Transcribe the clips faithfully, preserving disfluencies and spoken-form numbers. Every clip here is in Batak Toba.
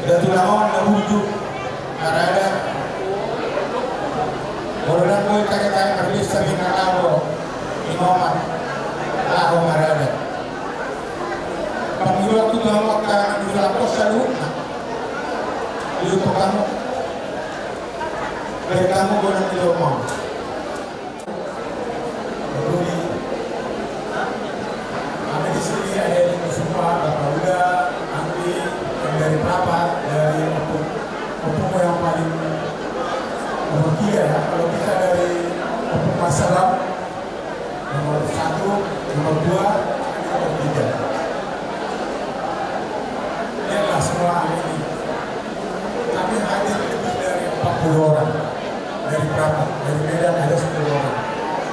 Tulang on na burju, marada. Molo ndang boi karetaan marbisa di na laho, inoman, laho marada. Pangidoan tu tulang on, angka na di tulang on saluhutna. Liu tu hamu. Baen hamu godang ni lomo. Jadi, kami di sini ada di semua Bapak Uda, Anggi, yang dari Prapa, dari Ompung, Ompung yang paling nomor tiga ya. Kalau kita dari Ompung Masalam, nomor satu, nomor dua, nomor tiga. Lihatlah semua hari ini. Kami hadir lebih dari empat puluh orang. Dari Prapa, dari Medan ada sepuluh orang.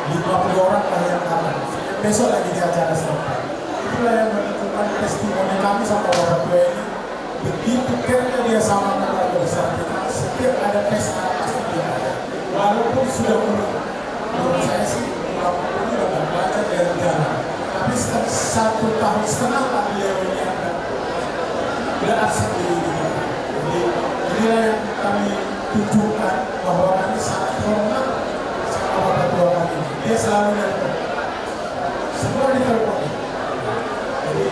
Lima puluh orang lah yang datang. Besok lagi di acara setempat. Itulah yang menentukan testimoni kami sama Bapak Tua ini. Begitu kerja dia sama keluarga besar kita, setiap ada pesta pasti dia ada. Walaupun sudah menurun, menurut saya sih, walaupun udah nggak belajar dari jalan. Tapi setelah satu tahun setengah lah beliau ini ada, nggak absen di, di kita. Jadi, inilah yang kami tunjukkan bahwa kami sangat hormat sama Bapak Tua kami. Dia selalu nelpon. Semua ditelepon. Jadi,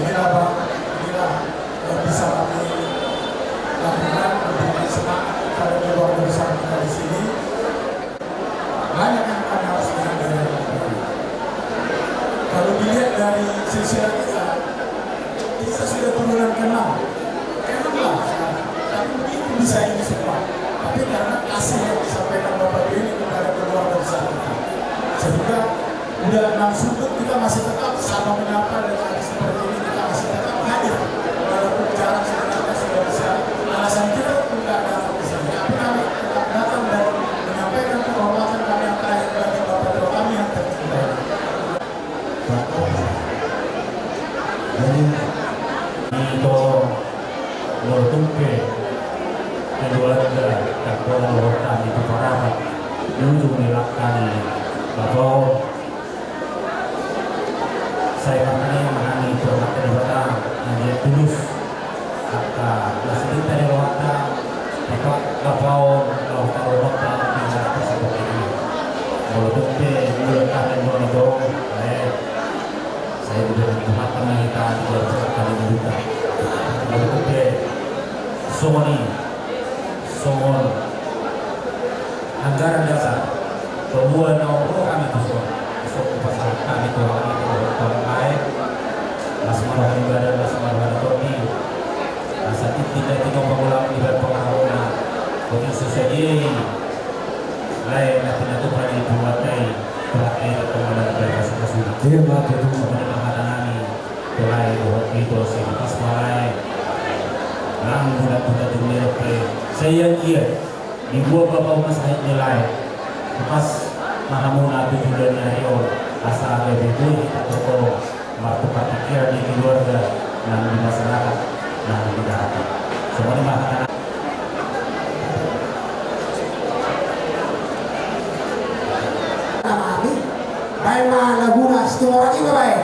inilah, Bang, inilah yang bisa kami lakukan untuk memberi semangat kepada keluarga besar kita di sini. Banyak yang kami harus dengan dari orang tua. Kalau dilihat dari silsilah kita, kita sudah turunan keenam. Keenam lah sekarang. Tapi begitu bisa ini semua. Tapi karena kasih yang disampaikan Bapak ini kepada keluarga besar kita. Sehingga udah enam sudut kita masih tetap sama menyapa dan seperti ini kita masih tetap hadir. Walaupun jarang sebenarnya sudah bisa, alasan kita pun nggak datang ke sini. Tapi kami tetap datang dan menyampaikan penghormatan kami yang terakhir bagi Bapak Tua kami yang tercinta. Jadi, ito, molo tung pe keluarga, keluarga dohot hami tu parapat, di ujung ni langka ni Bapak on, sai martangiang ma hami tu Amanta Debata na dia tulus, angka na sininta ni rohanta, di pa-, Bapak on, laho taruhonta di jalan seperti ini. Molo tung pe mulak hami molo na jorong, eh, sai diberi Tuhan ma hita di jalan seperti ini. Molo tung pe songon i, songon anggaran dasar, pembuat na umroh kami tu son. Songon i pasahat hami tu hami tu hami tu hami. Las ma roha ni badan, las ma roha ni tondi. Asa tintin na tinopa ulang di badan pengaruhna. Bagi susah di lae na pinatupa di buat dai. Tuhan dai tetap menang dari kasus-kasus. Iya, Pak, betul. Menang hata nami. Lae dohot ito si pas ma lae. Nang bulan bulan dunia pe. Saya iya. Dibuat Bapak Umas Haid ni lae. Pas mahamuna tu bulan na rio. Asa ada beboi kita toko. Martukar pikiran di keluarga. Nang di masyarakat. Nang di darat. Semua ini mah. Baen ma laguna Situmorang i ma baen.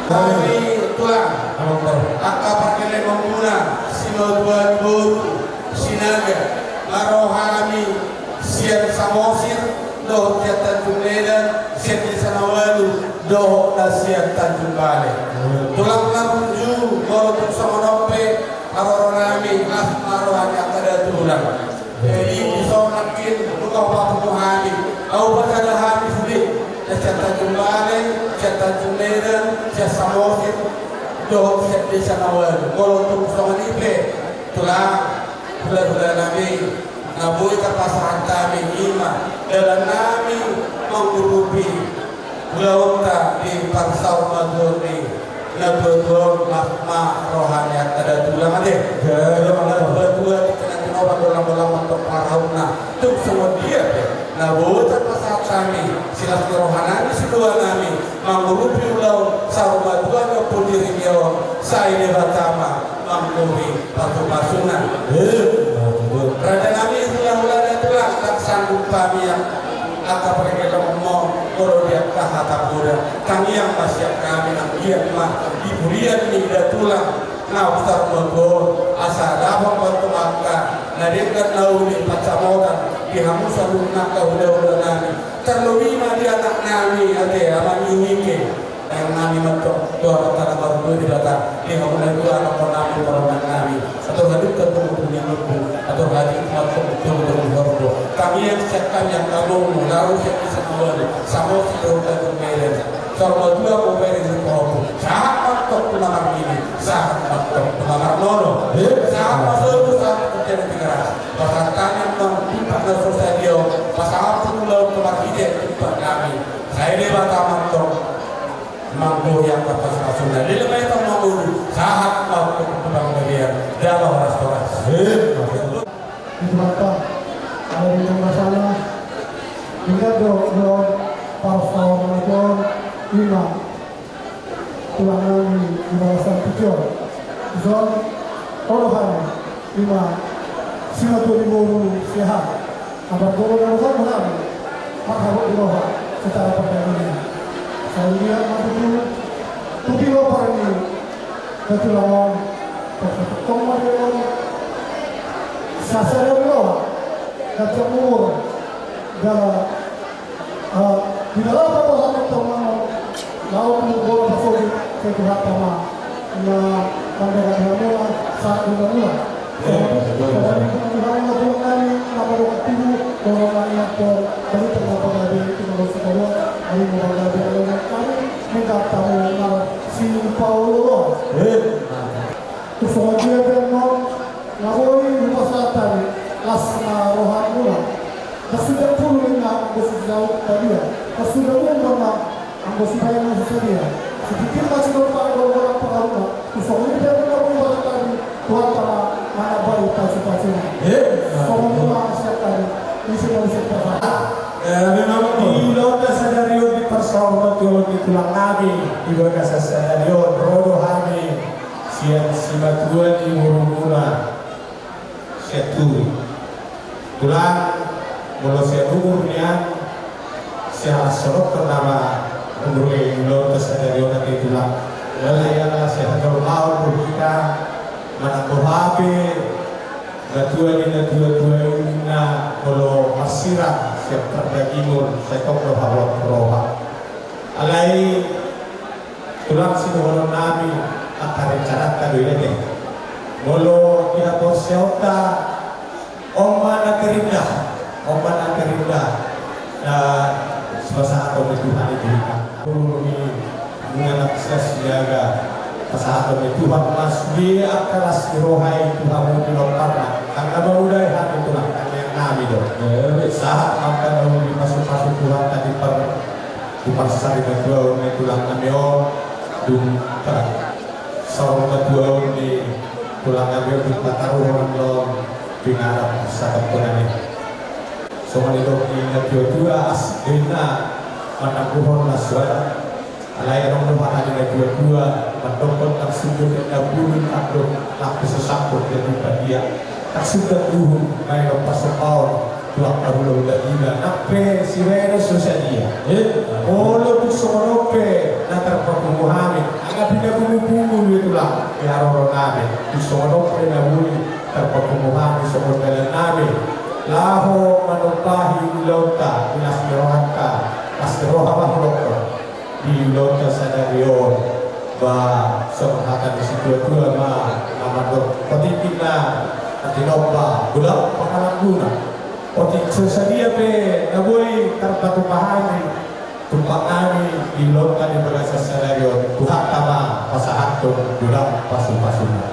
Hami tulang, angka parkelemon muna, simatua ni boru Sinaga, ma roha nami sian Samosir dohot sian Tanjung Medan, sian Desa Nawalu dohot na sian Tanjung Balai. Tulang na burju, molo tung songon on pe haroro nami, las ma roha ni angka datulang. Jadi dison nangkin nunga hupatupa hami, ahu pasada hami sude, na sian Tanjung Balai, sian Tanjung Medan, sian Samosir dohot sian Desa Nawalu. Molo tung songon i pe, tulang, hulahula nami, na boi tarpasahat hami, ima dalan nami mangurupi ulaonta di parsaurmatuaon ni natuatua on, las ma roha ni angka datulang ate. Natuatua di tingki na tinopa, dolang-dolang mantong pangarahutna. Tung songon dia pe na boi tarpasahat hami, silas ni roha nami, sidua nami mangurupi ulaon saurmatua ni Ompu Jeremia on, sai Debata ma manggohi pasupasuna. Raja nami, hulahula, datulang, ndang sanggup hami, angka parkelemon, molo di angka hata poda. Tangiang ma sian hami, anggiat ma di pudian ni datulang na saurmatua on, asa dapot ma antong angka na denggan na uli pansamotan di hamu saluhutna angka hulahula nami. Tarlobi ma di anak nami ate, Ama ni Uike. Nang nami mantong tu Amanta na martua Debata, di hamu na dua anakkon nami, parumaen nami, atur hadungka tu buku ni lombu, atur hadungka mantong tu buku ni lombu. Tangiang sian hami angka boru, laho sian Desa Nawalu, Samosir dohot Tanjung Medan. Saurmatua, boru, pari, pahompu, sahat mantong tu na marnini, sahat mantong tu na marnono. Sahat ma solu, sahat ma tu Tigaras. Pasahat hami antong tumpak na so sadia on, pasahat tu ulaon na marhite tumpak nami. Sai Debata ma antong manggohi angka pasupasuna. Leleng ma antong mangolu, sahat ma tu panggabean. Daba horas-horas. Di Tuhanta, ala di tengah sana, hingga do, do, parsaurmatuaon, ima tulang nami di bagasan tingki on. Dison, olo hami, ima simatua ni boru Siahaan. Ambar boru na roha, roha nami, marhabot ni roha secara perdagangan. Sai dia ma tutu, tutu di lopar ni datulang on, tong ma dia on, sasada ni roha, ganjang umur, jala di dalam patosan tong ma on, laho tu bola pasogit, sai Tuhanta ma na mandongani hamu, sahat di hamuna. Songon i ma tu hamu na tulang nami, na mandongani hamu, songon i ma tu hamu na pagabe, tu hamu sitaruan, hamu na pagabe, hamu na pagabe, hamu na sipaolo. Tung songon dia pe annon, na boi hupasahat hami, las ma rohamuna. Ndang suda pulu ninna anggo sisaut sadia, ndang suda umur ma anggo sipaingot sadia. Sitintin ma sidompak, golanggolang pangarahutna. Tung songon i pe annon na boi hupasahat hami, Tuhanta ma manambai pasupasuna. Songon i ma sian hami, ise ma ise pasahat. Di ulaonta sadari on, di parsaurmatuaon ni tulang nami di bagasan sadari on, ro do hami sian simatua ni borumuna sian Turi. Tulang, molo sian umur nian, sian songon on nama umur ni ulaonta sadari on ate tulang. Alai ala sian hajolmaon do hita, manang boha pe natua ni natuatua i ninna, molo marsirang sian pardagingon, sai tong do habot roha. Alai tulang, sidohonon nami, angka rencananta do i ate. Molo di haporseaonta, on ma na terindah, on ma na terindah na sipasahaton ni Tuhan i tu hita. Molo ni muna na sian Sinaga, pasahaton ni Tuhan ma sude angka las ni roha i tu hamu di lomparna. Karna mamodai hami, tulang, tangiang nami do. Sahat ma angka na uli, pasupasu Tuhanta di par- tu parsarimatua on ni tulang nami on, dung parsaurmatuaon ni tulang nami on, dung pataruhon on, pinarap sangkap tu nami. Songon i do di natuatua, asing do inna manangguhon las tu adat. Alai adong do hata ni natuatua, mandokkon: Ndang sundut inna bulung tandok, lampus sasangkut jadi padia. Ndang sundut uhum, baen do pasopaon. Tulang, parhulahula, ina nang pe sirene so sadia. Molo tung songon on pe na tarpapungu hami, anggo pinapungupungu do i tulang, di haroro nami, tung songon on pe na boi tarpapungu hami songon dalan nami laho manombahi ulaonta, di las ni rohanta, las ni roha ma hudok. Di ulaonta sadari on, ba songon hata ni situatua ma na mandok, potitik na tinomba godang pangalangguna. Otik so sadia pe na boi tarpatupa hami, tupa hami di ulaonta di bagasan sadari on, Tuhanta ma pasahathon godang pasupasuna.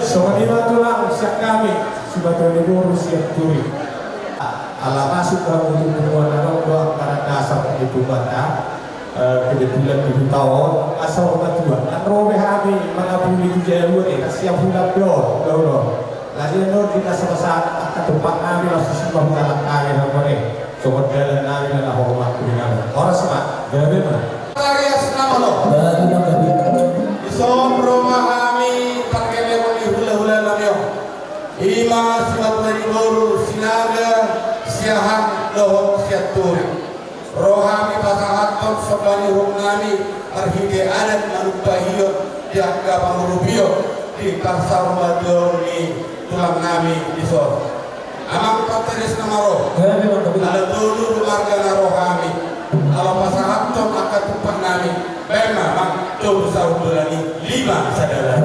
Songon i ma tulang sian hami, simatua ni boru Sianturi. Ala masuk hamu tu punguan, adong do anggaran dasar ni punguanta. Eh, kebetulan di huta on asa ro matua, ndang ro be hami mangapuli tu jabu, eh, na siap hulan be on, ulaon on. Lagian on di na sama-sama angka tumpang nami laos disi ma huta langkali nami, songon dalan nami na hormat tu hami. Horas ma. Gabe ma. Tarias nama lo. Gabe ma, gabe. Dison ro ma hami pargellengon ni hulahula nami on. Ima simatua ni boru Sinaga, Siahaan dohot Sianturi. Ro hami pasahathon somba ni uhum nami marhite adat manumbahion di angka pangurupion di parsaurmatuaon ni tulang nami dison. Amang Patarias nama ro. Ala tolu do marga na ro hami. Ala pasahathon angka tumpang nami. Baen ma amang tolu sahundulan i lima sadalan.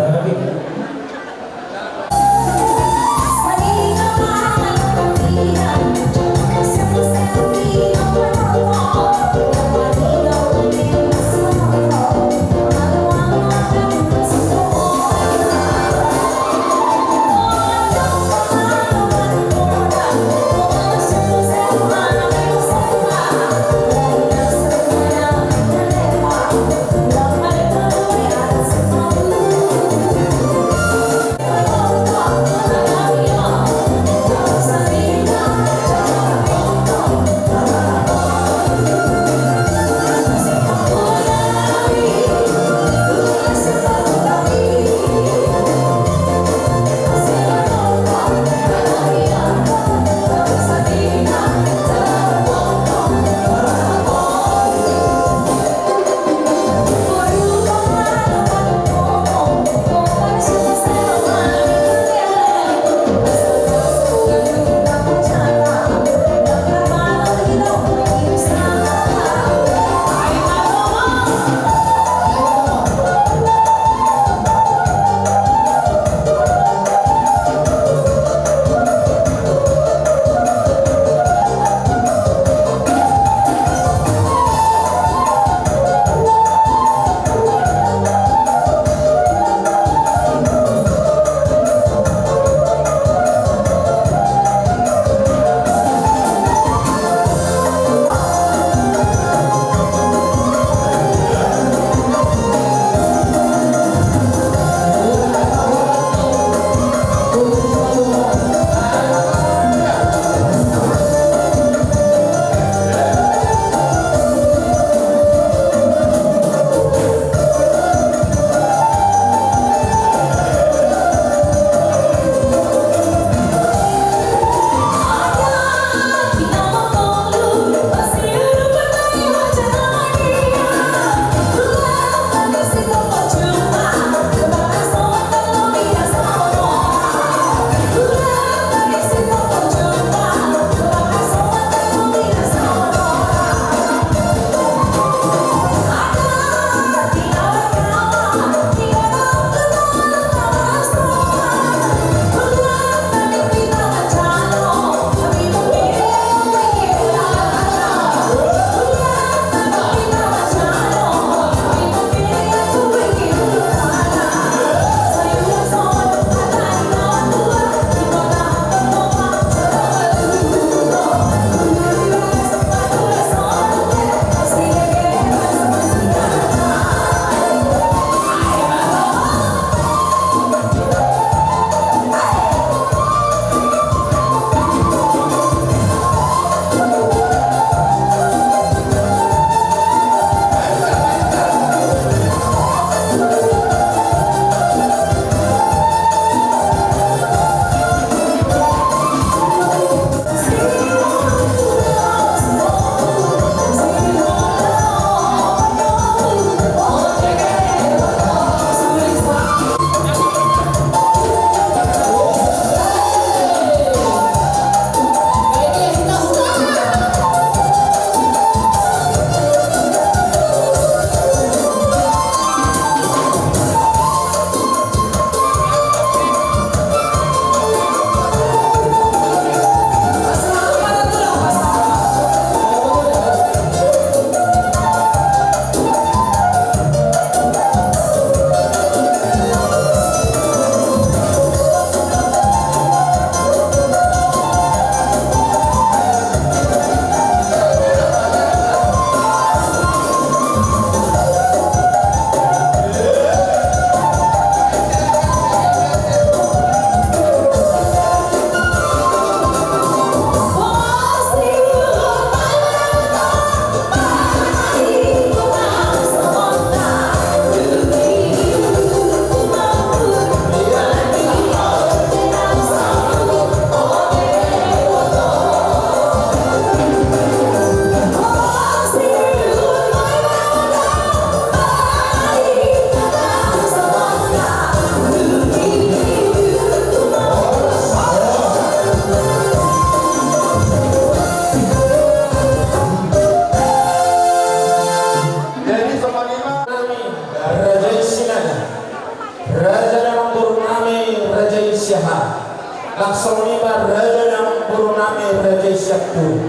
Langsung i ma raja ni amangboru nami, raja i Sianturi.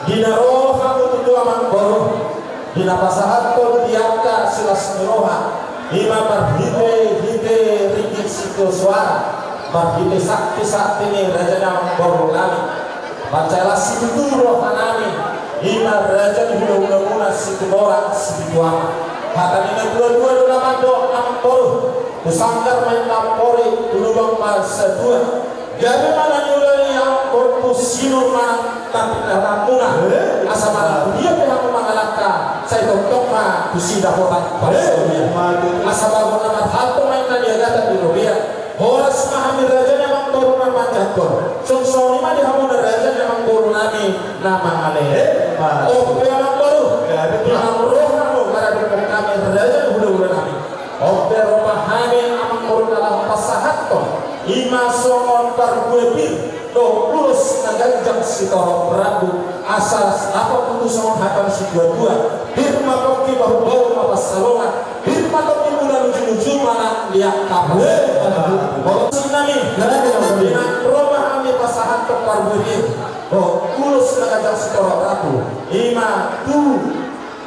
Di na ro hamu tutu amangboru, di na pasahathon di angka silas ni roha, i ma marhite-hite ringgit sitio soara, marhite sakti-sakti ni raja ni amangboru nami. Mansai las situtu roha nami, i ma raja ni hula-hula muna Situmorang Sipitu Ama. Hata ni na tua-tua do na mandok amangboru, tu sanggar ma inna ampori, tu lubang ma satua. Gabe ma na niula ni amangboru sinur ma na tampinangan muna. Asa manang tu dia pe hamu mangalangka, sai tongtong ma tusi dapotan. Asa bagot na marhalto ma inna di agatan di robean. Horas ma hami raja ni amangboru na manjangkon. Songon i ma di hamu na raja ni amangboru nami na mangalean. Ope amangboru, di na ro hamu maradophon hami raja ni hula-hula nami. Ope ro ma hami amangboru na laho pasahathon, i ma songon parbue pir dohot ulos na ganjang sitorop rambu. Asa dapot tutu songon hata ni situa-tua: Pir ma pongki, bahu-bahu ma pansalongan. Pir ma tongtong muna luju-luju manang liat kapal. Molo songon i nami, di na ro ma hami pasahathon parbue pir dohot ulos na ganjang sitorop rambu, i ma tu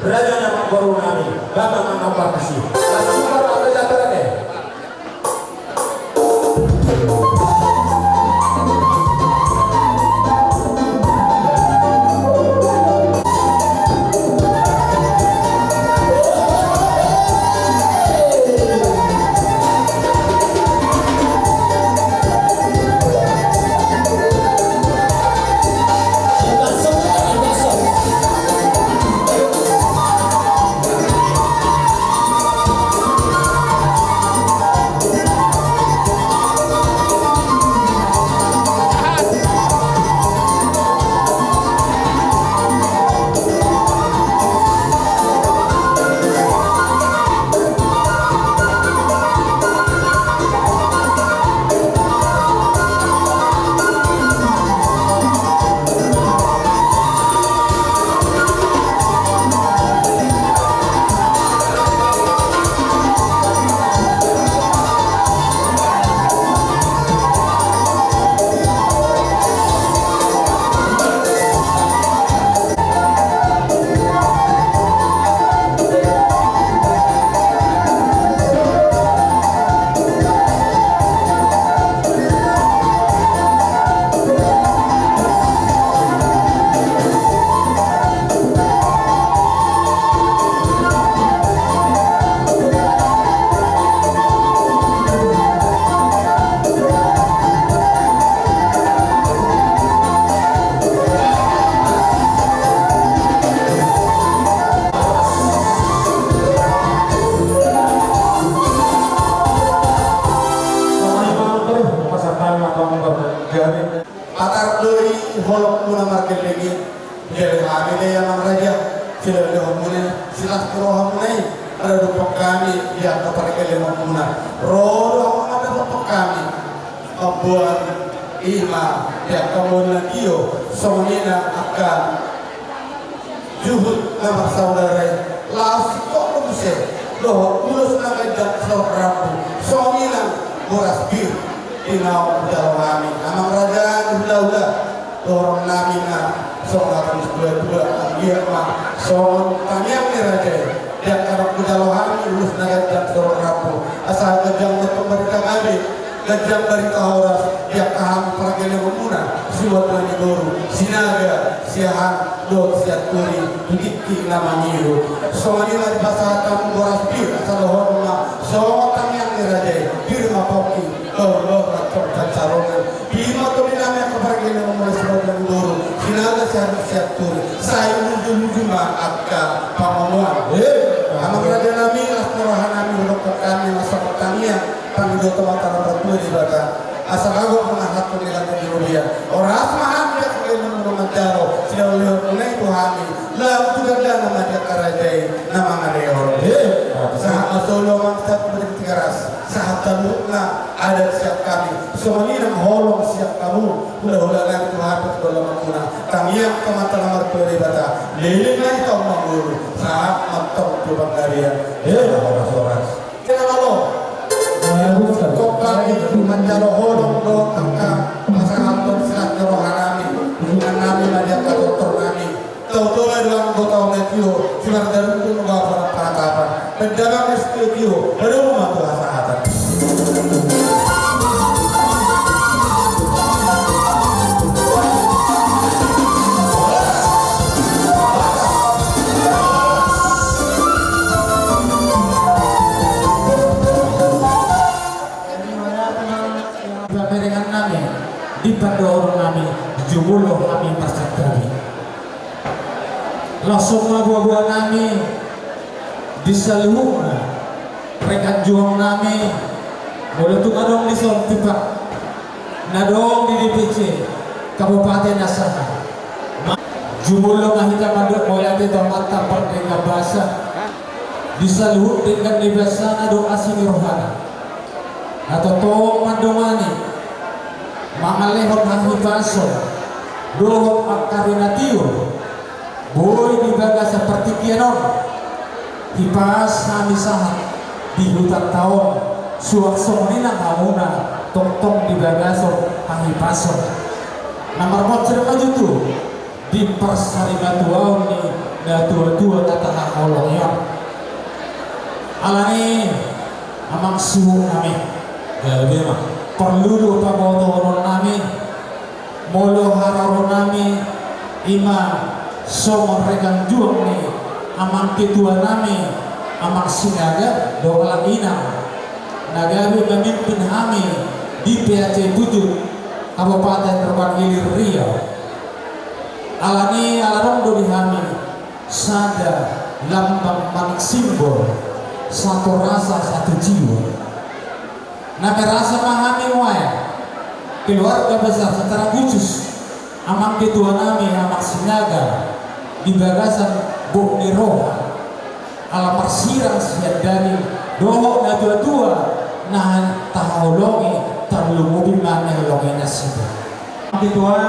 raja ni amangboru nami, Bambang Anang Parmasi. Langsung ma raja i. Patar do i holong muna margelleng i. Jadi hami do i amang raja, silehonmuna i, silas ni rohamuna i, maradophon hami di angka pargellengon muna. Ro do hamu maradophon hami, mamboan i ma di angka muna tio, songon i nang angka juhut na marsaudara i, laos singkop do muse dohot ulos na ganjang sitorop rambu, songon i nang boras pir. Di naung hujalo hami, amang raja ni hula-hula, dohonon nami ma songon hata ni situa-tua, anggiat ma songon tangiang ni raja i, di angka naung hujalo hami ulos na ganjang sitorop rambu, asa ganjang ma tong barita gabe, ganjang barita horas di angka hami pargellengon muna, sibotolan ni boru, Sinaga, Siahaan dohot Sianturi, tu tingki na mangido. Songon i ma dipasahat hamu boras pir, asa dohonon ma songon tangiang ni raja i: Pir ma pongki, bahu-bahu ma tong pansalongan. Pir ma tong di nami angka pargellengon muna, sibotolan ni boru, Sinaga, Siahaan, Sianturi, sai luju-luju ma angka pangomoan. Eh, amang raja nami, las ni roha nami, hudokhon hami ma songon tangiang, pangidoan tu Amanta na martua Debata, asa bagot mangahanhon di langit di robean. Horas ma hami angka pargellengon muna manjalo silehonlehonmuna i tu hami, laho tu gandana ma di angka raja i na mangalehon. Eh, sahat ma solu amang, sahat ma di Tigaras, sahat saluhutna adat sian hami, songon i nang holong sian hamu hula-hula nami tu hami pargellengon muna. Tangiang tu Amanta na martua Debata, leleng ma hita on mangolu, sahat ma tong tu panggabean. Eh, horas-horas. Kena malo. Bagus, bagus. Tong hami manjalo holong dohot angka Dalam studio, pada rumah tuh, sahatan. Pamerengan nami, di pandohan nami, jumolo hami marsantabi. Langsung ma buah-buah nami, di saluhutna, rekan juang nami, molo tung adong di son tipak, na adong di D P C, Kabupaten Asahan. Ma-, jumolo ma hita mandok mauliate tu Amanta pardenggan basa, di saluhut denggan ni basana dohot asi ni rohana. Na tongtong mandongani, mangalehon hahipason, dohot angka rinatiur, boi di bagasan partingkian on, hipas hami sahat, di hutanta on, suang songon i nang hamuna, tongtong di bagasan hahipason. Na marmonsir ma jo tu, di parsarimatuaon ni natua-tua na tahaholongi on. Alani, amang suhut nami. Gabe ma. Porlu do pabotohonon nami, molo haroro nami, i ma songon rekan juang ni amang ketua nami, amang Sinaga, dohot inang, na gabe mamimpin hami di P A C Pujut, Kabupaten Tuban Ilir Riau. Alani ala adong do di hami sada lambang manang simbol, satu rasa satu jiwa. Na merasa ma hami nuaeng, keluarga besar secara khusus, amang ketua nami, amang Sinaga, di bagasan bot ni roha. Ala marsirang sian daging, dohot natua-tua, na tahaholongi, tarlumobi ma na holongi nasida. Ketua,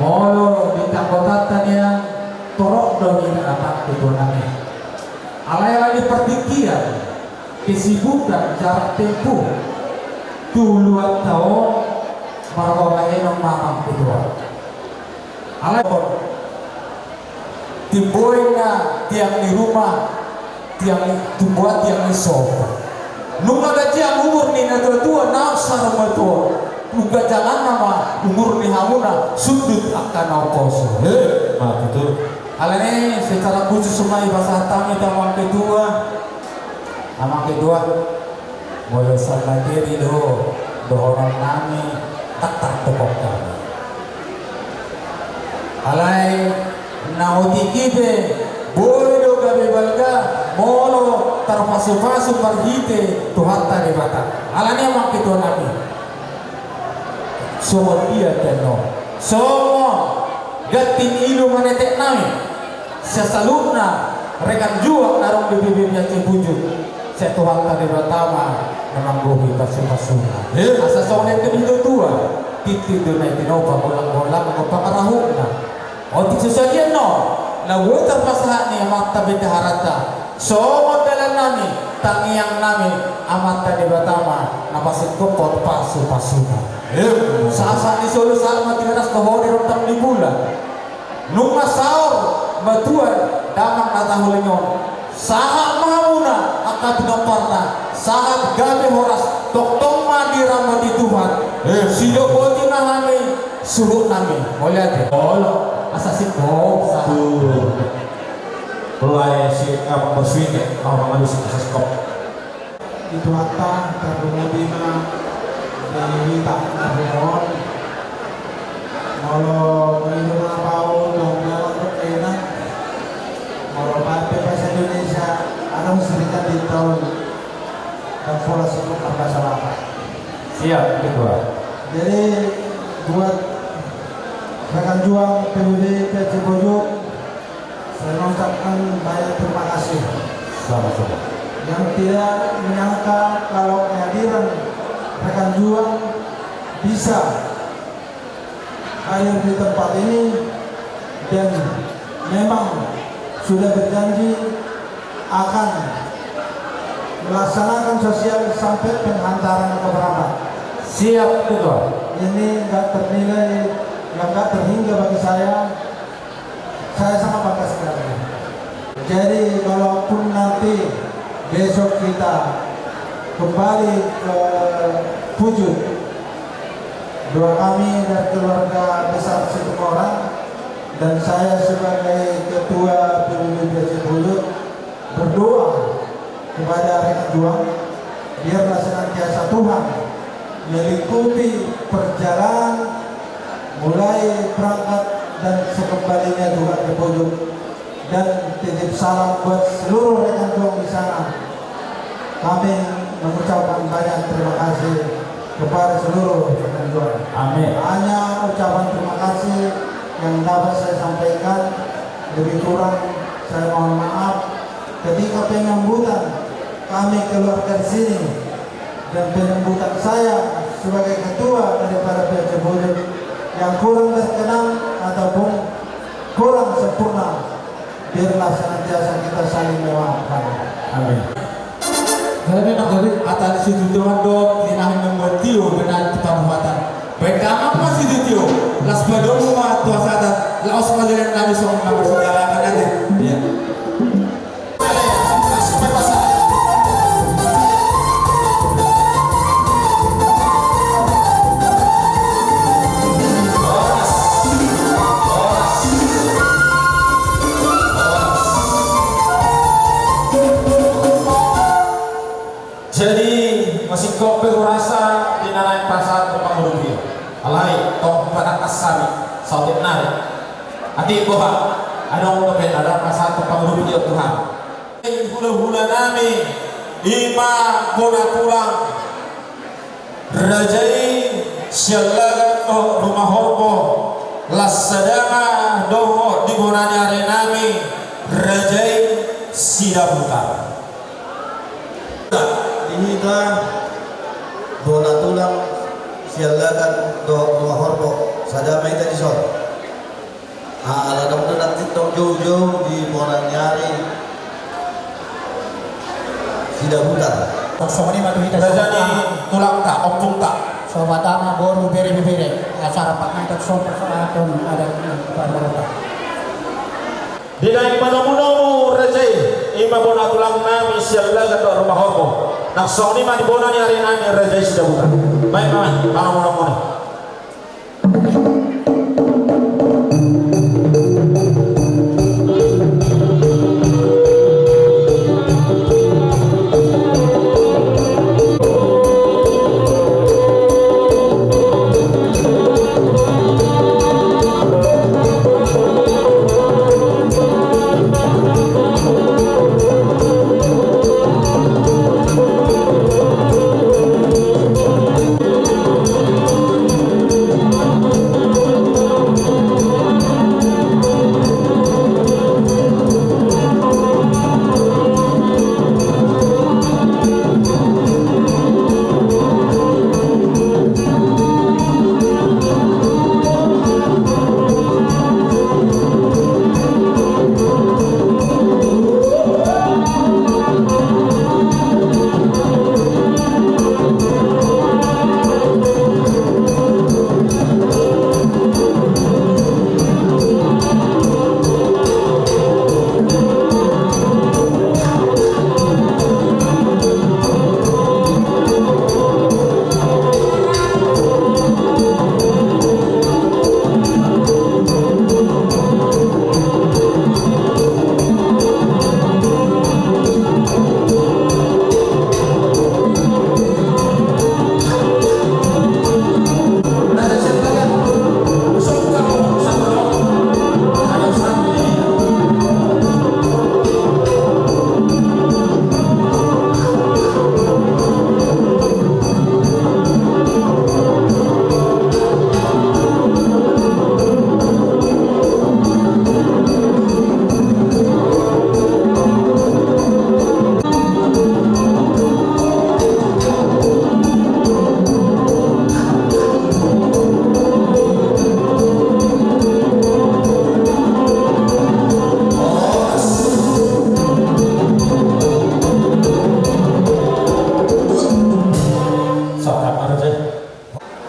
molo di tanggotanta nian, torop do hita amang ketua nami. Alai ala di partingkian, kesibukan, jarak tempuh, tu luat taon, marbahenon ma amang ketua. Alai Timboina tiang ni ruma, tiang ni, timboan tiang ni sopo. Nunga ganjang umur ni natua-tua, naung saur matua. Nunga ganjang ma umur ni hamuna, sundut angka na umposo. He, ma tutu. Alani secara khusus ma i pasahat hami tu amang ketua. Amang ketua. Molo sian materi do dohonon nami, tak tartopok hami. Alai na otik i pe, boi do gabe balga molo tarpasu-pasu marhite Tuhanta Debata. Alani amang ketua nami. Songon dia pe annon. Songon ganti ni ilu manetek nami. Sian saluhutna rekan juang na adong di B B P A C Pujut. Sai Tuhanta Debata ma na manggohi pasu-pasuna. Eh. Asa songon i tu natua-tua. Tintin do na i tinopa, golang-golang do pangarahutna. Otik so sadia annon, na boi tarpasahat ni amanta bendaharanta. Songon dalan nami, tangiang nami, Amanta Debata ma na pasingkophon pasu-pasuna. Eh. Sahat-sahat ni solu, sahat ma Tigaras, dohot di rondang ni bulan. Nunga saur matua damang na taholongi on. Sahat ma hamuna angka pinomparna, sahat gabe horas, tongtong ma diramoti Tuhan. Eh. Sidok boti ma hami, suhut nami. Mauliate. Olo, asa singkop, sahat. Tuh. Mulai si, apa, bos ini, mau mengalusi kasaskop. Di Tuhanta, tarlumobi ma di hita na ro on. Molo mangido ma au, tong jalan tu kena. Molo pape bahasa Indonesia, adong serita di taon dan pola sebut apa salah. Siap, ketua. Jadi, buat rekan juang P B B P A C Pujut, saya mengucapkan banyak terima kasih. Sama-sama. Yang tidak menyangka kalau kehadiran rekan juang bisa hadir di tempat ini dan memang sudah berjanji akan melaksanakan sosial sampai penghantaran ke Barabat. Siap, ketua. Ini nggak ternilai, nggak terhingga bagi saya. Saya sangat bangga sekali. Jadi, kalaupun nanti Besok kita kembali ke Pujut. Doa kami dari keluarga besar Situmorang dan saya sebagai ketua P B B P C Pujut berdoa kepada Rekan Juang, biarlah senantiasa Tuhan melingkupi perjalanan mulai berangkat dan sekembalinya juga ke Pujut. Dan titip salam buat seluruh rekan juang di sana. Kami mengucapkan banyak terima kasih kepada seluruh rekan juang. Amin. Hanya ucapan terima kasih yang dapat saya sampaikan, lebih kurang saya mohon maaf. Ketika penyambutan kami keluarga di sini, dan penyambutan saya sebagai ketua daripada P C Pujut yang kurang berkenan ataupun kurang sempurna, biarlah senantiasa kita saling memaafkan. Amin. Jadi, jadi, hata ni situtu mandok, dinahin membuat tio, benar tu panuhatan. Baik, kamu masih di tio, las padomu ma tu asatan, laos maliran nami song na bersejarah kan nanti. Iya. Jadi, masingkop pe hurasa di na naeng pasahat tu pangurupi. Alai, tong panangkas sami, saotik nari. Atik boha, adong dope na naeng pasahat tu pangurupi Tuhan. Hulahula nami, ima bona tulang. Raja i Siallagan dohot Rumahorbo, las sada ma dohot di bona ni ari nami, Raja i Sidabutar. Di hita bona tulang Siallagan dohot Rumahorbo, sada ma hita dison. Ah, ala dong do nanti tong joujou di bona ni ari Sidabutar. Songon i ma tu hita. Raja ni tulangta, ompungta. Sobat ama, boru, bere, ibebere. Acara pangajian sobat, sobat adat ni panorta. Di na i manomunomu raja i, ima bona tulang nami Siallagan dohot Rumahorbo. Nang songon i ma di bona ni ari nami Raja i Sidabutar. Baik, ma, manomunomu ni.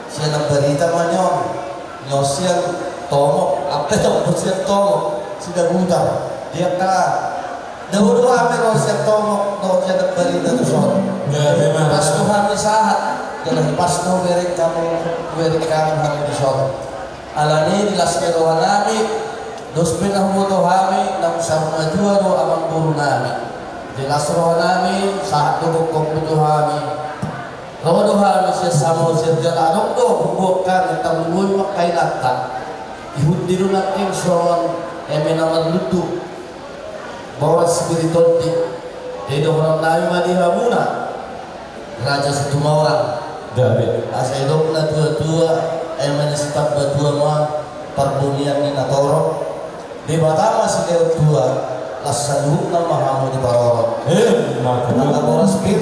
Sian na barita ma nion, nion sian Tomok, ampe tong sian Tomok, Sidabutar, dia ka. Dao do hami ro sian tomok dohot sian barita tuson. Gabe ma. Pasu hami sahat, jala pasu bereng hamu, bereng hamu hami tuson. Alani di las ni roha nami, dos pe na huboto hami, naung saur matua do amangboru nami. Di las roha nami, sahat do gokhonmu tu hami. Ro do hami sian Samosir, jala adong do huboan hami, tarlumobi ma angka inanta. Ihut di do nangkin songon eme na marlundu. Boras Sipiritondi. Jadi dohonon nami ma di hamuna, Raja Situmorang. Gabe. Asa didok na tua-tua, eme na sitamba tua ma parbunian ni natorop. Debata ma silehon tua, las saluhutna ma hamu diparorot. Emma tutu. Mata boras pir,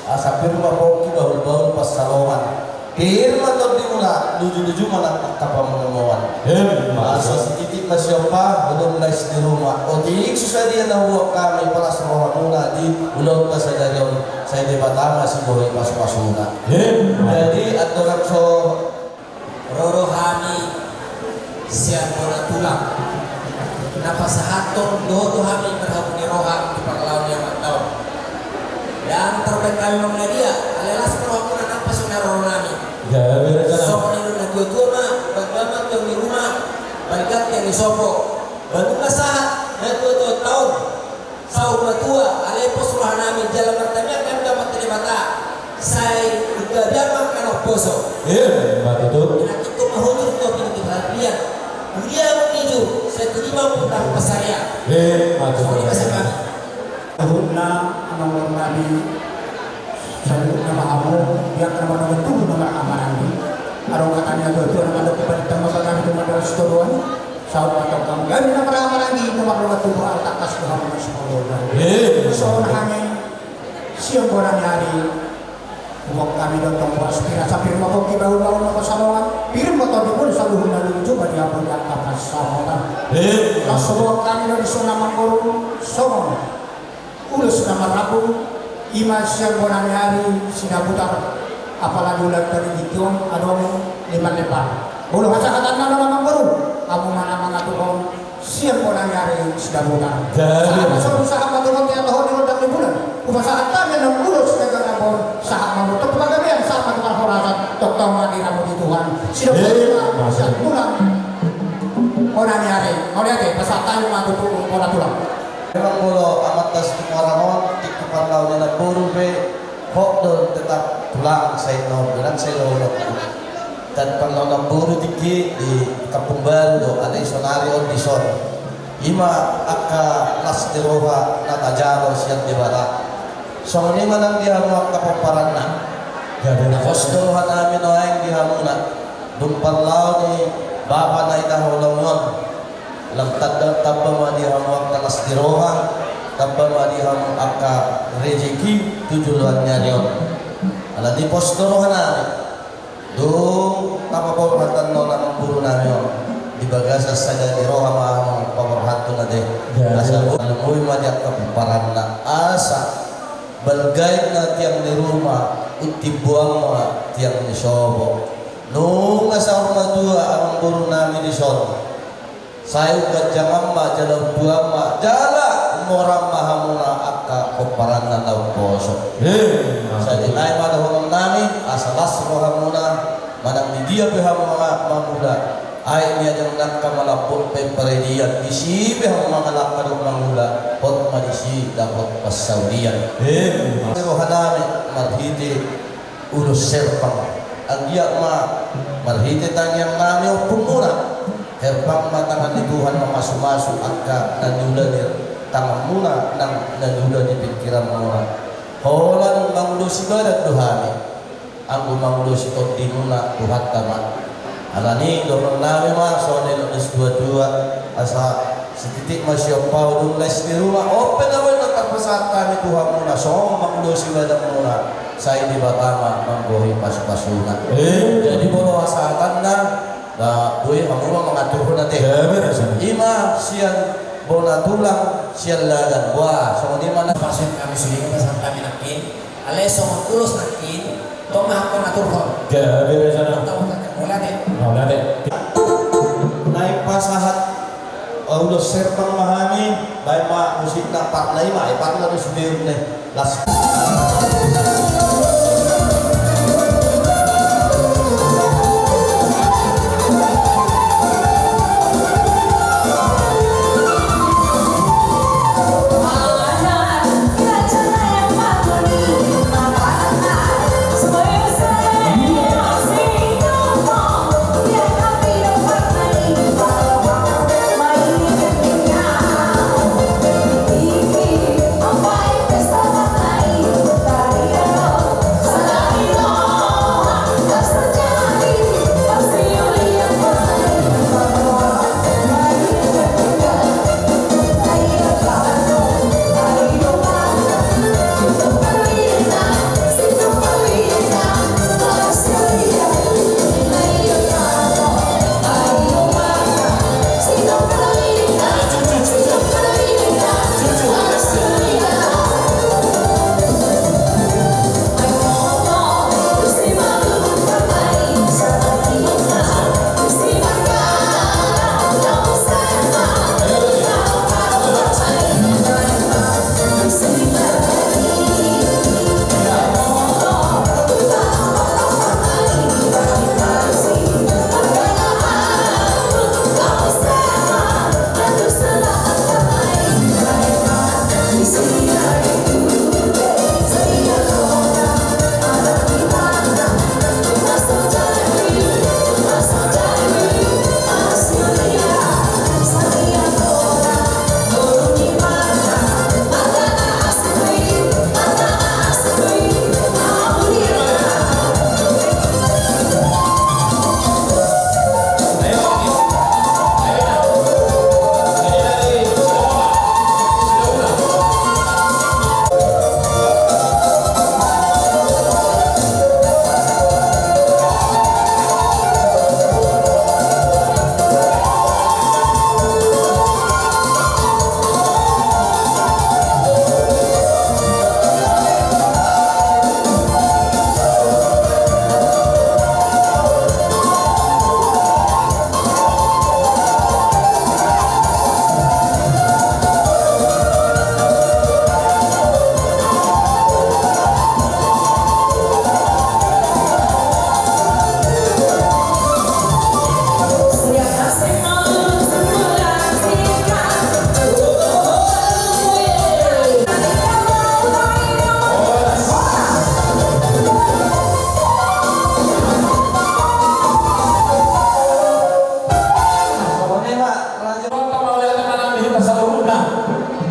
asa pir ma pongki, bahul-bahul pansalongan. Pir ma tondimuna, luju-luju ma nang angka pamomoan. Emma. Asa sititik ma siompa, hudon lais di ruma. Otik so sadia na huboan hami, palas rohamuna di ulaonta sadari on, sai Debata ma sibohi pasu-pasuna. Emma. Jadi andorang so ro do hami sian bona tulang, na pasahathon dohot do hami marhabot ni roha di parlao ni amanta on. Ndang tarbaen hami mangadia, alai las ma rohamuna, nang pasu na ro nami. Gabe rencana. Songon i do na tua-tua ma, bangga ma tiang ni ruma, balga tiang ni sopo. Balga ma sahat na tua-tua on. Saur matua, alai pos roha nami, jala martangiang hami tu Amanta Debata, sai gabe ma angka na umposo. Emma tutu. Nanti tu mahutang tu pintu-pintu hadiah. Dia menuju, sai tu lima puluh tahun pasarian. Emma tutu. Songon i ma sian hami. Saluhutna amangboru nami, saluhutna ma hamu, di angka na mardongan tubu na marhahamaranggi. Adong hata ni na tua-tua na mandok, paintang ma hami tu mardalan sitodoan. Saut ma tongtong gabe na marhahamaranggi, na mardongan tubu, ala tangkas do hamu na sipoloban. Eh. Songon hami sian bona ni ari, huboan hami do tong boras pir, asa pir ma pongki, bahul-bahul ma pansalongan, pir ma tondimuna, saluhutna luju ma di hamu di angka pansamotan. Eh. Laos huboan hami do dison amangboru, songon ulos na marlambung, i ma sian bona ni ari Sidabutar, apala di ulaonta di tingki on adong lima lembar. Molo hasahatanna on amangboru, hamu ma na mangaturhon sian bona ni ari Sidabutar. Jadi. Sahat ma songon sahat ma tu bontean dohot di rondang ni bulan. Hupasahat hami annon ulos na gabe on, sahat ma tu pagabean, sahat ma tu parhorasan, tongtong ma diramu di Tuhan. Sidabutar. Eh, ma sian tulang bona ni ari. Mauliate, pasahat hami ma tu bona tulang. Memang molo amanta Situmorang on, tingki parlao ni namboru pe, hot do tetap tulang, sai na on, bilang sai na on. Dan parlao namboru tingki di Kampung Baru do, alai sonari on dison. I ma angka las ni roha na tajalo sian Debata. Songon i ma nang di hamu angka pomparanna. Jadi na pos do roha nami nuaeng di hamuna. Dung parlao ni bapa na hita holong on. Lam tanda tamba ma di hamu angka las ni roha, tamba ma di hamu angka rejeki tu joloan ni ari on. Alani pos do roha nami. Dung tapaborhat annon amangboru nami on, di bagasan sada ni roha ma hamu paborhathon ate. Ya, asa ya. Lumobi ma di angka pomparanna, asa balgain na tiang ni ruma, untimboan ma tiang ni sopo. Nunga saur matua amangboru nami dison. Sai umganjang ma jala umboan ma jala umoran ma hamuna angka pomparanna na umposo. Eh, sai di nai ma dohonon nami, asa las rohamuna, manang di dia pe hamu mangula. Ai nian angka malambok pe paredian, disi pe hamu mangalangka dohot mangula, hot ma disi dapot parsaulian. Eh, roha nami marhite ulos serpang. Anggiat ma marhite tangiang nami ompunmuna, herpang ma tangan ni Tuhan mamasumasu angka na niula ni tanganmuna nang na niula ni pingkiranmuna. Holan mangulosi badan do hami, anggo mangulosi tondimuna Tuhanta ma. Alani dohonon nami ma songon nidok ni situatua, asa sititik ma siompa, hudon lais ni ruma, on pe na boi na tarpasahat hami tu hamuna songon mangulosi badanmuna, sai Debata ma manggohi pasupasuna. Eh. Jadi molo hasahatanna, na boi hamu ma mangaturhon ate. Ya, beres. I ma sian bona tulang sian ladan. Wah, songon i ma na pasahat hami sude, pasahat hami nangkin. Alai songon ulos nangkin, tong ma hamu mangaturhon. Gabe rencana. Tong ma hamu mangaturhon. Mauliate. Naeng pasahat Ulos serpang ma hami, baen ma musikna, partna i ma, eh, partna do sude ne. Las.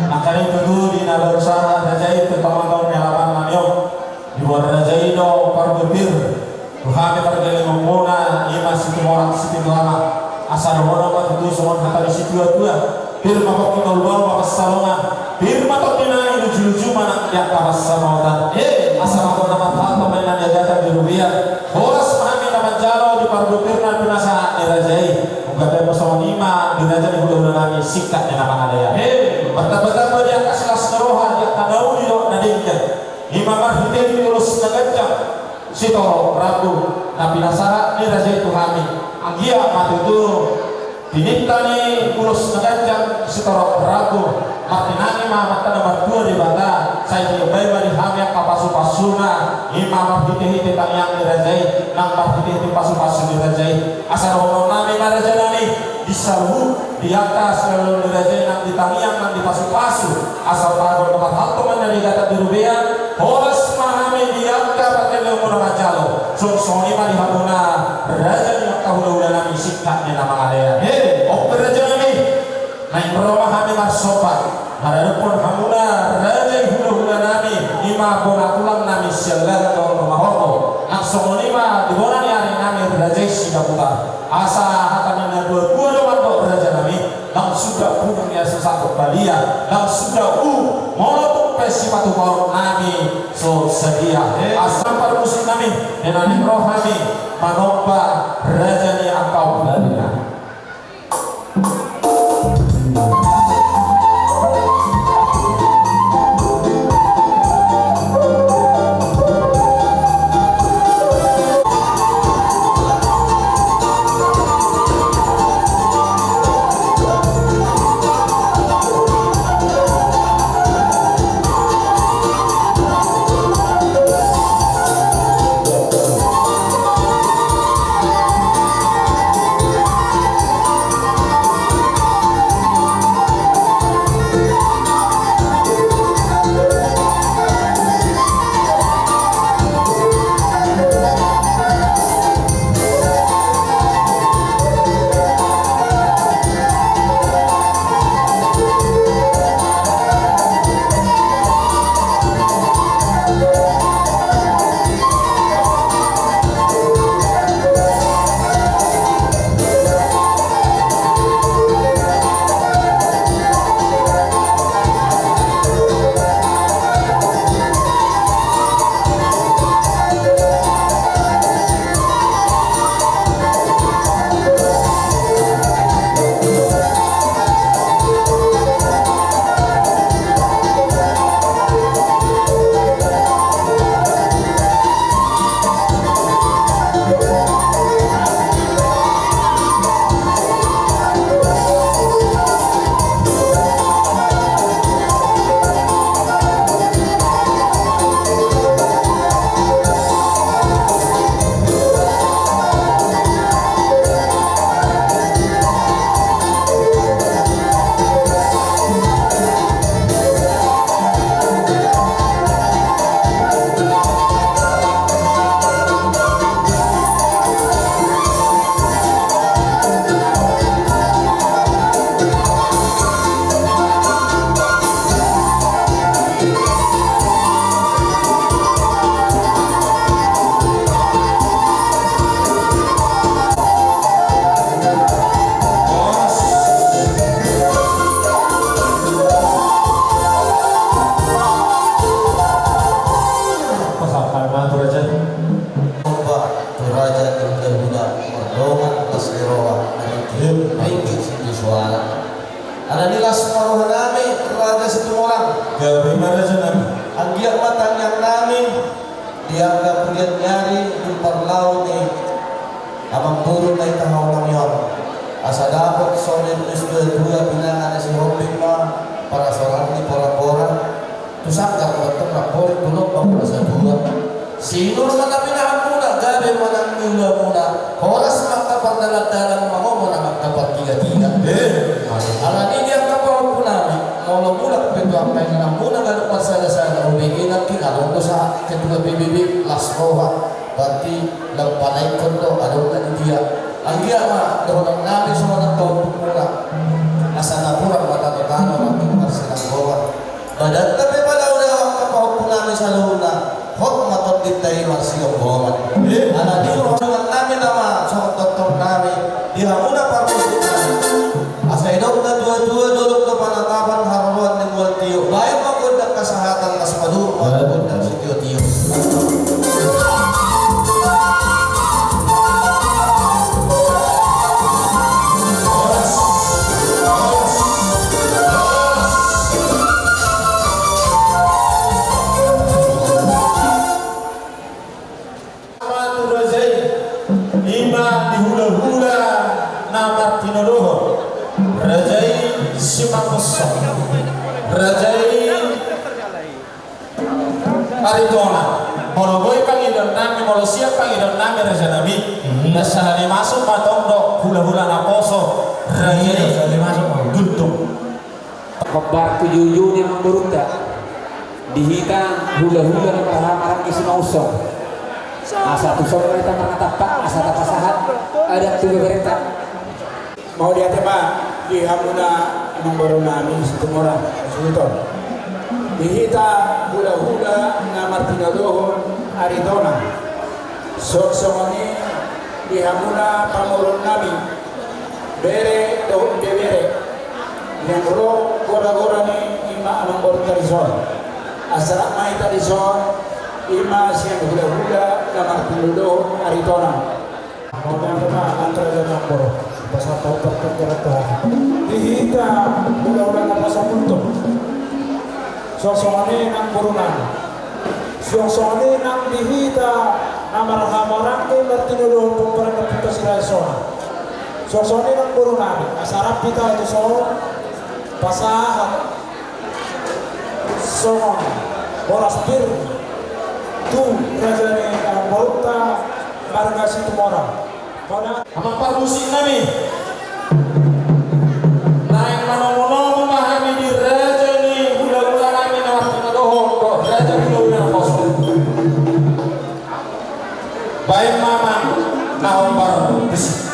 Angka i tutu di na barusaha raja i tu tongatonga ni alaman nami on. Di boan raja i do parbue pir tu hami pargellengon muna, i ma Situmorang Sitindama. Asa dohonon ma tutu songon hata ni situatua: Pir ma pongki na uluan ma pansalongan, pir ma tondi nai lujuluju ma nang di angka pansamotan. Asa ma hona marhalto ma inna ni agatan di robean. Horas ma hami na manjalo di parbue pir na pinasahat ni raja i. Nunga pe songon i ma di raja ni hulahula nami Singkat ni na Mangalean. Martambatamba di angka silas ni roha, di angka na uli dohot na denggan. I ma marhitehite ulos na ganjang sitorop rambu na pinasahat ni raja i tu hami. Anggiat ma tutu tininta ni ulos na ganjang sitorop rambu martinangi ma amanta na martua Debata, sai dibaen ma di hami angka pasupasuna, i ma marhitehite tangiang ni raja i nang marhitehite pasupasu ni raja i. Asa dohonon nami ma raja nami, di saluhut di angka silaon ni raja i nang di tangiang nang di pasupasu, asa tahaholongan ma inna di agatan di robean. Horas ma hami di angka pargellengon muna manjalo. Songon i ma di hamuna raja ni angka hulahula nami Singkat ni na Mangalean. He, on pe raja nami, naeng ro ma hami marsomba maradophon hamuna raja ni hulahula nami, i ma bona tulang nami sian Lahan dohot Rumahorbo, nang songon i ma di bona ni ari nami raja i Sidabutar. Asa hata ni natuatua do mandok raja nami: Ndang suda pungu ni aso sahat tu balian, ndang suda uhum molo tung pe sipatupaon nami so sadia. Asa parmusik nami, naeng ro hami manomba raja ni angka hulahula nami. Roha na tingki, ringkot sintua suara. Alani las ma roha nami Raja Situmorang. Gabe ma raja nami. Anggiat ma tangiang nami di angka pudian ni ari di parlao ni amangboru na i tahaonami on. Asa dapot songon na nidok ni natuatua, pinangan ni si Hombing ma parasoran ni porapora. Tu sanggar ma tong na porik tu lombang na satua. Sinur ma na pinahanmuna, gabe ma nang ni uluanmuna. Horas ma angka pardalandalan, mangomo nang angka partigatiga. Eh, alani i di angka pahompu nami, molo mulak pe tu angka inananmuna ganup marsalasala, ubi inang ki ngalong do sahat ketua P B B las roha. Berarti lam panaikon do adong na di dia. Anggiat ma dohonon nami songon angka ompunmuna. Asa na hurang ma tanotano nangkin marsinanggoman. Badanta pe padaodao angka pahompu nami saluhutna, hot ma tondinta i marsigomgoman. Alani i dohonon nami nama songon doktor nami di hamuna parmusik nami. Asa didok natuatua, dolok do panatapan, haroroan ni mual tio. Baen ma gondang hasahatan, las ma duhut ma gondang sitiotio. Raja i, ima di hulahula na martinodohon. Raja i Simangunsong. Raja i Aritonang. Molo boi pangidoan nami, molo siap pangidoan nami raja nami, na sahali masuk ma tong do hulahula naposo. Raja i, sahali masuk ma. Gundung. Hombar tu joujou ni amangborunta, di hita hulahula na marhaha maranggi Simangunsong. Asa tuson ma hita marnatampak, asa tapasahat adat tu beberenta. Mauliate ma di hamuna amangboru nami Situmorang, suhuton. Di hita hulahula na martinodohon Aritonang. Songon i di hamuna pamoruon nami, bere dohot ibebere. Naeng ro goragora ni ima amangborunta dison. Asa rap ma hita dison, ima sian hulahula na martinodohon Aritonang. Mauliate ma, raja nami, pasahat hami partingkian tu hami. Di hita hulahula naposo Gundung. Songon i nang boru nami. Songon i nang di hita na marhaha maranggi martinodohon pomparan ni Ompunta Siraja Sona. Songon i nang boru nami, asa rap hita tu son, pasahat songon boras pir tu raja ni amangborunta marga Situmorang. Amang parmusik nami, naeng manomunomu ma hami di raja ni hulahula nami na martinodohon dohot raja ni hulahula naposo. Baen ma amang na hombar musik.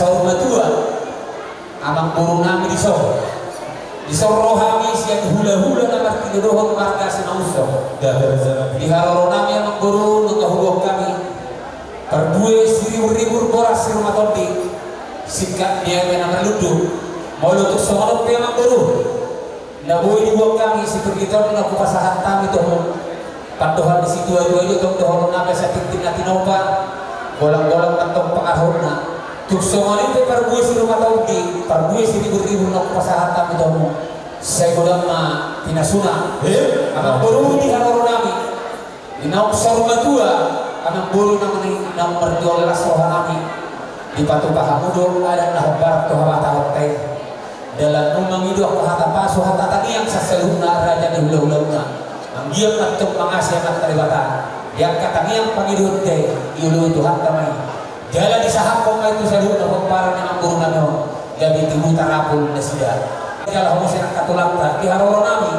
Saur matua, amangboru nami dison. Dison ro hami sian hulahula na martinodohon marga Simangunsong. Di haroro nami amangboru nunga huboan hami parbue siribur-ribur boras sirumatondi. Singkat ni angka na marlundu. Molo tung songon on pe amangboru. Na boi diboan hami sipir ni tondong na hupasahat hami tu hamu. Pandohan ni situa-tua i do tong dohonon nami asa tintin na tinopa, golang-golang mantong pangarahutna. Tung songon i pe parbue sirumatondi, parbue siribur-ribur na hupasahat hami tu hamu. Sai godang ma pinasuna. Eh? Amangboru di haroro nami. Di naung saur matua, amangboru nami, naung martiolas roha nami. Dipatupa hamu do adat na hombar tu habatahonta i. Dalanmu mangido angka hata pasu, hata tangiang sian saluhutna raja ni hulahulamuna. Anggiat mantong mangasi Amanta Debata di angka tangiang pangidoanta i, dioloi Tuhanta ma i. Jala disahaphon ma i tu saluhutna pomparan ni amangboru nami on, gabe tibu tarapul nasida. Jala hamu sian angka tulangta di haroro nami.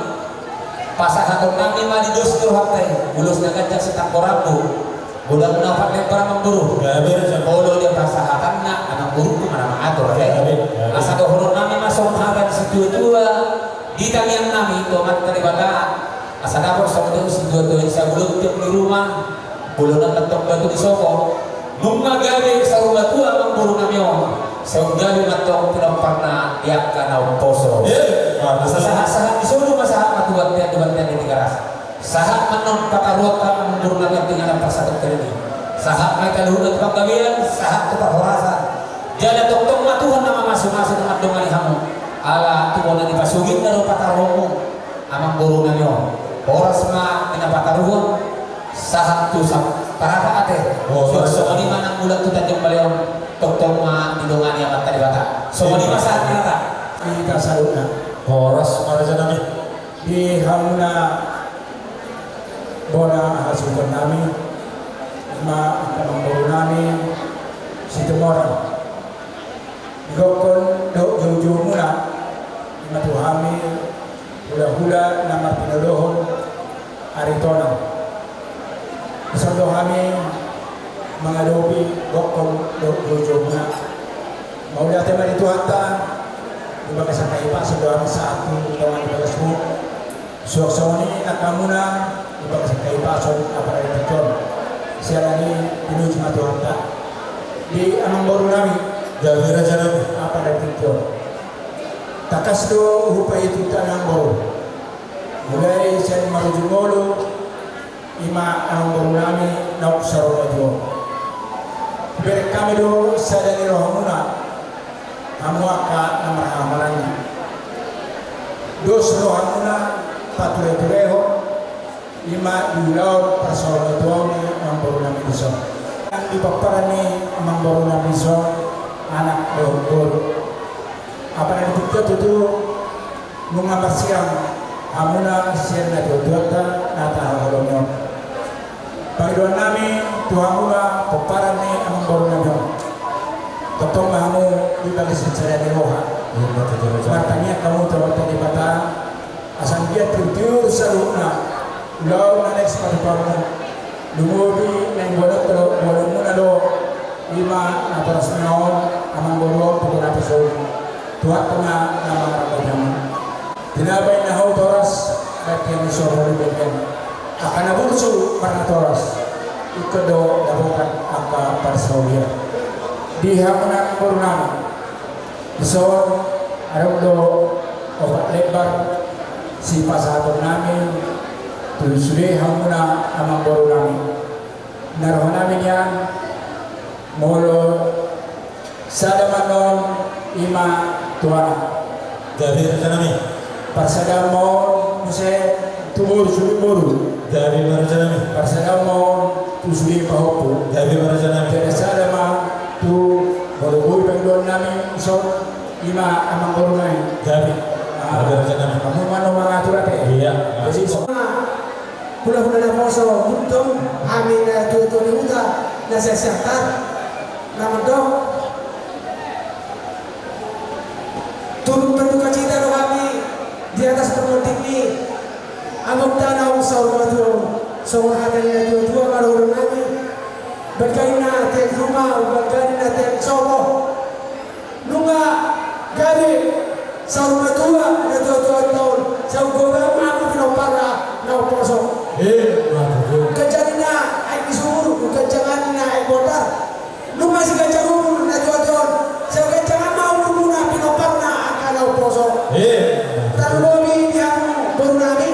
Pasahaton nami ma di dos ni rohanta i, ulos na ganjang sitangko rambu. Godang na opat lembar amangboru. Gabe raja. Molo dia pasahatanna, amangboru tu ma na mangatur, eh. Gabe, gabe. Asa dohonon nami ma songon hata ni situa-tua, di tangiang nami tu Amanta Debata. Asa dapot songon dia situa-tua i, sabulon tiap di ruma. Bolonan mantong batu di sopo. Nunga gabe saur matua amangboru nami on. Sai gabe mantong pinomparna di angka na umposo. Eh, asa sahat-sahat ni solu ma sahat ma tu bontean, di bontean ni Tigaras. Sahat ma annon pataruonta amangboru nami on di inganan parsatongkinan i. Sahat ma i saluhutna tu panggabean, sahat tu parhorasan. Jala tongtong ma Tuhan na mamasu-masu na mandongani hamu. Ala tu bona ni pasogitna do pataruonmu. Amangboru nami on, horas ma di na pataruhon, sahat tu sa-, Parata ate. Oh, suang Parata. Songon i ma nang mulak tu Tanjung Balai on, tongtong ma didongani Amanta Debata. Songon i ma sahat ni hata. Hita saluhutna. Horas ma raja nami. Di hamuna bona hasuhuton nami, ima angka amangboru nami Situmorang. Di gokhon dohot joujoumuna, ima tu hami hulahula na martinodohon Aritonang. Dison do hami mangadopi gokhon dohot joujoumuna. Mauliate ma di Tuhanta, di bagasan hahipason do hami sahat tu dongan di bagasmu. Suang songon i nang hamuna, di bagasan hahipason apala di tingki on. Siala ni i pinuji ma Tuhanta. Di amangboru nami. Gabe raja nami. Apala di tingki on. Tangkas do hupaihutihut amangboru. Mulai sian marujung ngolu, ima amangboru nami naung saur matua. Hubereng hami do sada ni rohamuna, hamu angka na marhahamaranggi. Dos rohamuna patureturehon, ima di ulaon parsaur matua ni amangboru nami dison. Di pomparan ni amangboru nami dison, anak dohot boru. Apala di tingki on tutu, nunga marsilang hamuna sian natuatuanta na tahaholongi on. Pangidoan nami tu hamuna pomparan ni amangboru nami on. Tongtong ma hamu di bagasan sada ni roha. Martangiang hamu tu Amanta Debata. Asa anggiat tiur-tiur saluhutna ulaon na naeng sipatupaonmu. Lumobi naeng boanonta do, boanonmuna do, ima natorasmuna on, amangboru on tu bona pasogit. Tuhanta ma na mangarapati hamu. Tinabai na hau toras, bahen hami sopo di bagian. Angka na burju marnatoras, ingkon do dapotan angka parsaulian. Di hamu amangboru nami. Dison, adong do opat lembar sipasahaton nami tu sude hamuna amangboru nami. Na roha nami nian, molo sada ma annon ima tu anak. Gabe raja nami. Parsadaan ma on muse tu boru, sude boru. Gabe ma raja nami. Parsadaan ma on tu sude pahompu. Gabe ma raja nami. Jala sada ma tu molo boi pangidoan nami dison ima amangboru nami. Gabe. Ah, gabe raja nami. Hamu ma annon mangatur ate. Iya. Jadi so. Hulahula naposo, untung hami natuatua ni huta na siahaan na mandok. Turut berduka cita do hami di atas permenting ni amokta naung saur matua on. Songon hata ni natuatua ma dohonon nami. Balga ninna tiang ruma, balga ninna tiang sopo. Saur matua natuatua on, sai gogo ma hamu pinomparna na umposo. Ganjang ninna aek ni sumur, ganjang ninna aek bondar. Nunga siganjang umur natuatua on, sai ganjang ma umurmuna pinomparna angka na umposo. Tarlumobi di hamu boru nami,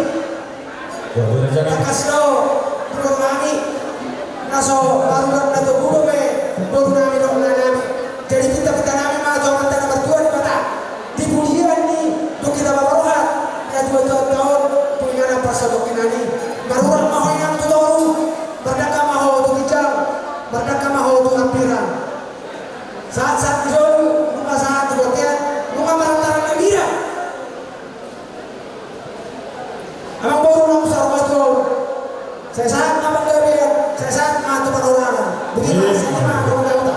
tangkas do boru nami, na so parurat na togu dope boru nami dohot inang nami. Jadi pinta-pinta nami ma tu Amanta na martua Debata, di pujian ni Debata ma roha natuatuanta on, tu inganan parsatongkinan i. Marurat ma ho inang tu toru, mardangka ma ho tu ginjang, mardangka ma ho tu hambirang. Sahat-sahat di solu, nunga sahat tu bontean, nunga marhaha na bira. Amang boru na saur matua on, sai sahat ma panggabean, sai sahat ma tu parhorasan. Botima, botima, botima.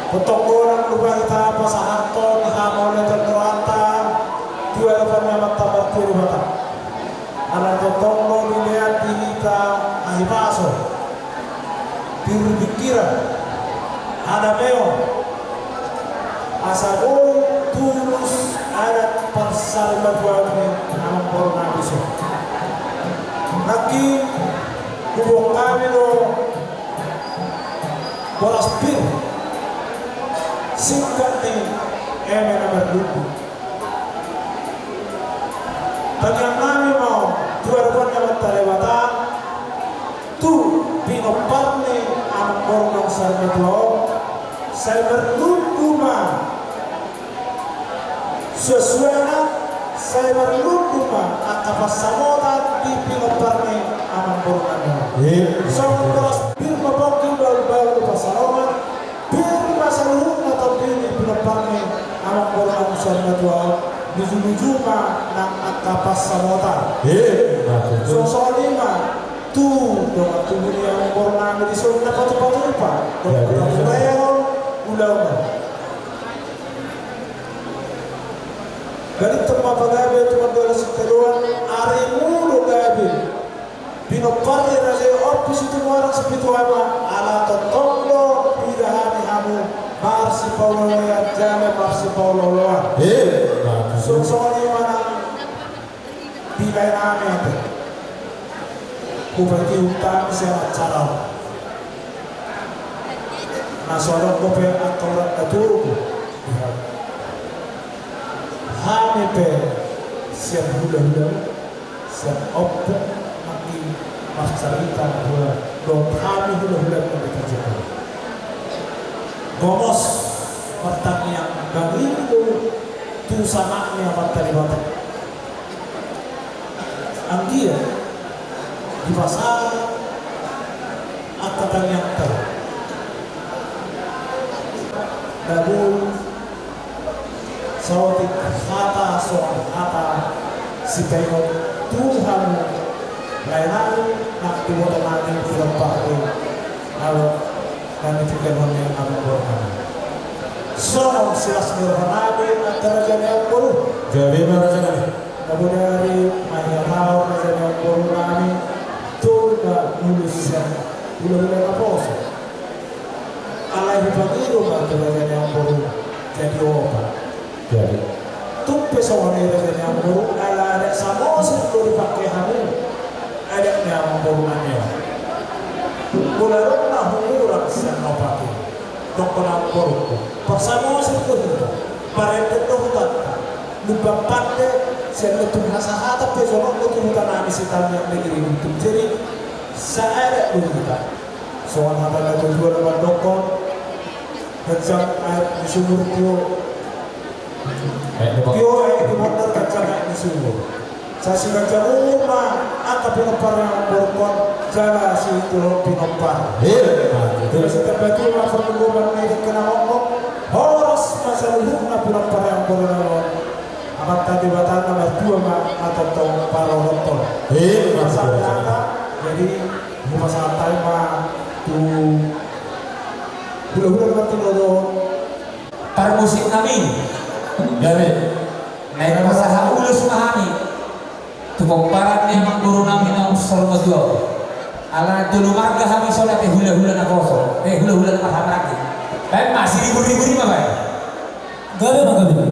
Tongtong do nunga tapasahathon hamaolatan ni rohanta tu adopan ni Amanta Martua Debata. Ala tongtong do dilehon di hita hahipason, pir pingkiran, hadameon, asa boi tulus adat parsaripeon ni amang boru nami dison. Nangkin huboan hami do boras pir, singkat ni eme na marlundu. Tangiang nami ma on tu adopan ni Amanta Debata, tu pinompar ni amang boru na saur matua on, sai marlundu ma suansuanan, sai marlundu ma angka pansamotan di pinompar ni amang boru nami on. Songon boras pir ma pongki, bahulbahul do pansalongan. Pir ma saluhutna tondi ni pinompar ni amang boru nami saur matua on, nujunujung ma nang angka pansamotan. Songon i ma tu dongan tubu ni amang boru nami dison na patupatupa dohot patureon ulaon on. Balintang ma pagabe tu mandola sitadoan, arimu do gabe. Pinompar ni raja i on Pitu Situmorang Sipitu Ama, ala tongtong do huida hami hamu marsipaolooloan jala marsipaolooloan. Songon i ma nang dibaen hami ate. Hupaihutihut hami sian acara on. Na so adong dope angka urat na turpuk di hami. Hami pe sian hulahula, sian ompung nangkin marcarita na hula dohot hami hulahula na di Jokowi. Gomos martangiang bangin do tu Ama ni Amanta Debata. Anggiat dipasahat angka tangiangta. Dabo saotik hata songon hata sipaingot tu hamu lae nami nang tu boto nami tu lampar i. Alo nami tu kemon ni amang boru nami. Songon silas ni roha nami angka raja ni amang boru. Gabe ma raja nami. Nabodari ma hita raja ni amang boru nami, tolu ma ulos sian hulahula naposo. Alai hupangido ma tu raja ni amang boru jadi opat. Tung pe songon i raja ni amang boru, ala adat Samosir do dipangke hamu, adat ni amang boru nami on. Molo adong na hurang sian na opat i, dokkon amang boru, parsamosir do hita, parende do hutanta. Lumban pande sian na tung hasahatan pe jonok do tu huta nami Sitamiang Negeri Guntur. Jadi saadat do hita. Songon hata na tutu na mandokkon, ganjang aek ni sumur tio. Tio aek ni bondar, ganjang aek ni sumur. Sai siganjang umur ma angka pinompar ni amang boru on, jala sitio pinompar. Sitamba tio ma parlinggoman ni dengke na mokmok. Horas ma saluhutna pinompar ni amang boru on. Amanta Debata na martua ma na tongtong parorot on. Jadi hupasahat hami ma tu hulahula na martinodohon. Parmusik nami. Gabe. Naeng pasahat ulos ma hami tu pomparan ni amang boru nami na umsaur matua. Ala tolu marga hami songon i, hulahula naposo, eh, hulahula na marhahamaranggi. Baen ma siriburibu i ma baen. Gabe ma gabe.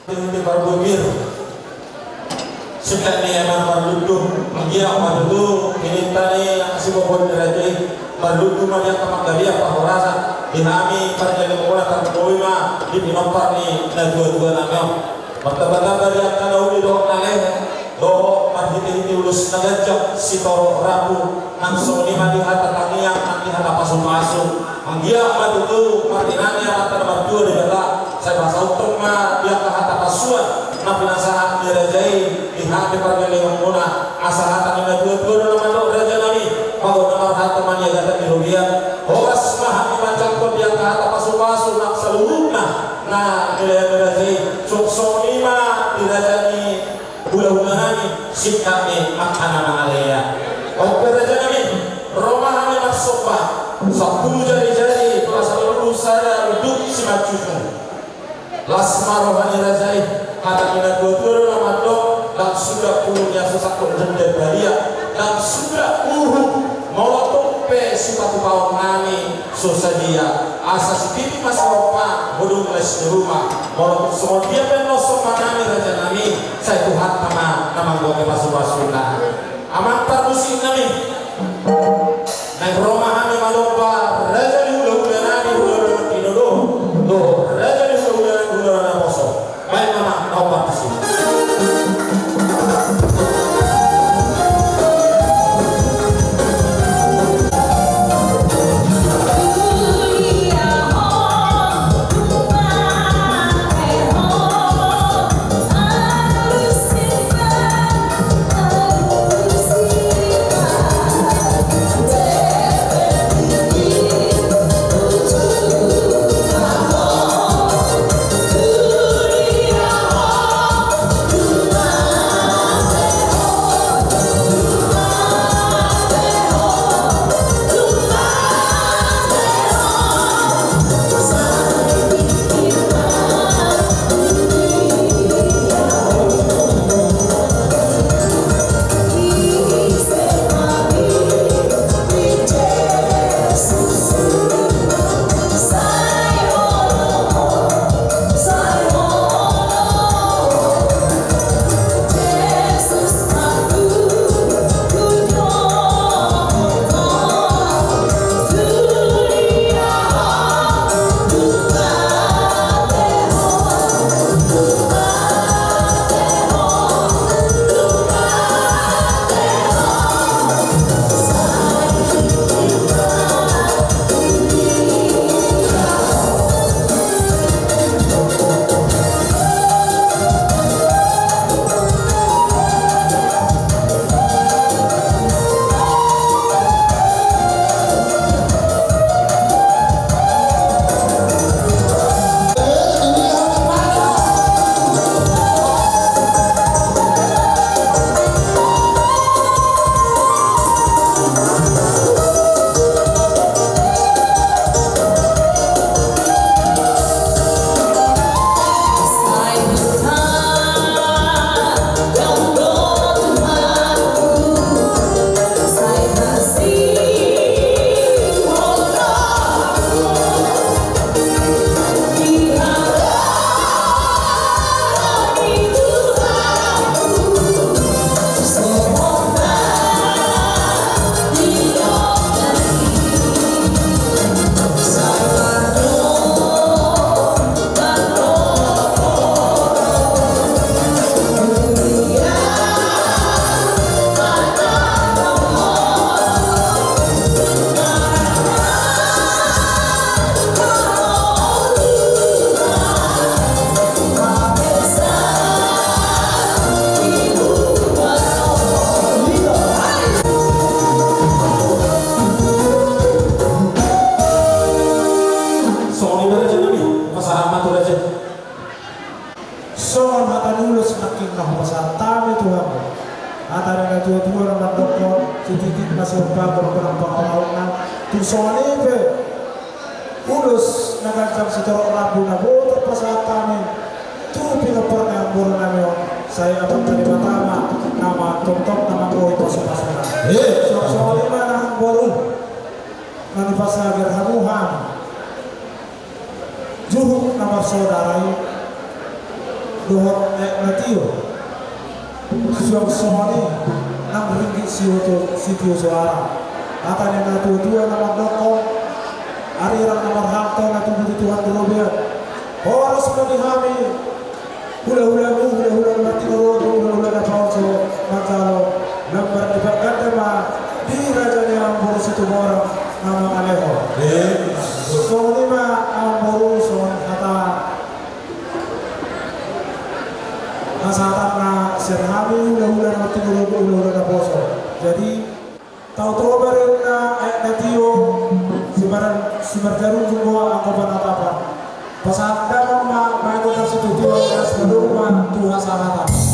Di parbogir. Singkat ni, amang marlundu, anggiat ma tutu hininta ni angka sibohon ni raja i. Marlundu ma di angka panggabean parhorasan, di hami parjolo muna tarlumobi ma di pinompar ni natuatua nami on. Martambatamba di angka na uli dohot na leleng, dohot marhitehite ulos na ganjang sitorop rambu, nang songon i ma di hata tangiang nang di hata pasupasu. Anggiat ma tutu martinangi Amanta na martua Debata, sai pasahathon ma di angka hata pasupasu na pinasahat ni raja i di hami parjolo muna. Asa hata ni natuatua do na mandok, raja nami, mago na marhata maniagatan di robean. Horas ma hami manjangkon di angka hata pasupasu nang saluhutna na nilehon ni raja i. Suksuk i ma di raja ni hulahula nami, singkat ni angka na mangalean. Oke raja nami, ro ma hami marsomba, sampulu jarijari, pasampulu sada unduk simanjujung. Las ma roha ni raja i, hata ni natuatua do na mandok, ndang suda pulu ni aso sangkot dende badia, ndang suda uhum, molo tung pe sipatupaon nami so sadia, asa sititi ma sirompa, godang les ni ruma, molo tung songon dia pe annon somba nami raja nami, sai Tuhanta ma na manggohi pasupasuna. Amang parmusik nami. Naeng ro ma hami manomba raja ni hulahula nami, hulahula na tinodo, dohot raja ni hulahula nami, hulahula na poso. Baen ma, amang, na hombar tusi. Ulos nangkin na hupasahat hami tu hamu. Hata ni na tua-tua na mandokkon, sititik ma sian pagu na pangalaonna. Tung songon i pe ulos na ganjang sitorop rambu na boi tarpasahat hami tu pinompar ni amangboru nami on, sai Amanta Debata ma na mantongtong na manggohi pasu-pasuna. Eh, songon i ma na amangboru, na hupasahat hamu hami juhut na marsaudara i dohot aek na tio. Suang songon i nang ringgit sitio, sitio soara. Hata ni na tua-tua na mandokkon, arirang na marhalto na tubu di Tuhan di robean. Horas ma di hami hula-hulamu, hula-hula na martinorogok, hula-hula na paoso manjalo. Lambar ni parganda ma di raja ni amangboru Situmorang na mangalehon. Eh. Songon i ma amangboru, songon hata hasahatanna sian hami hula-hula na martinorogok, hula-hula na poso. Jadi, tau toba do inna aek na tio, sibar-, simarjarunjung do anggo panatapan. Pasahat damang ma, ma anggo na situtu, las ma do ma tu hasahatan.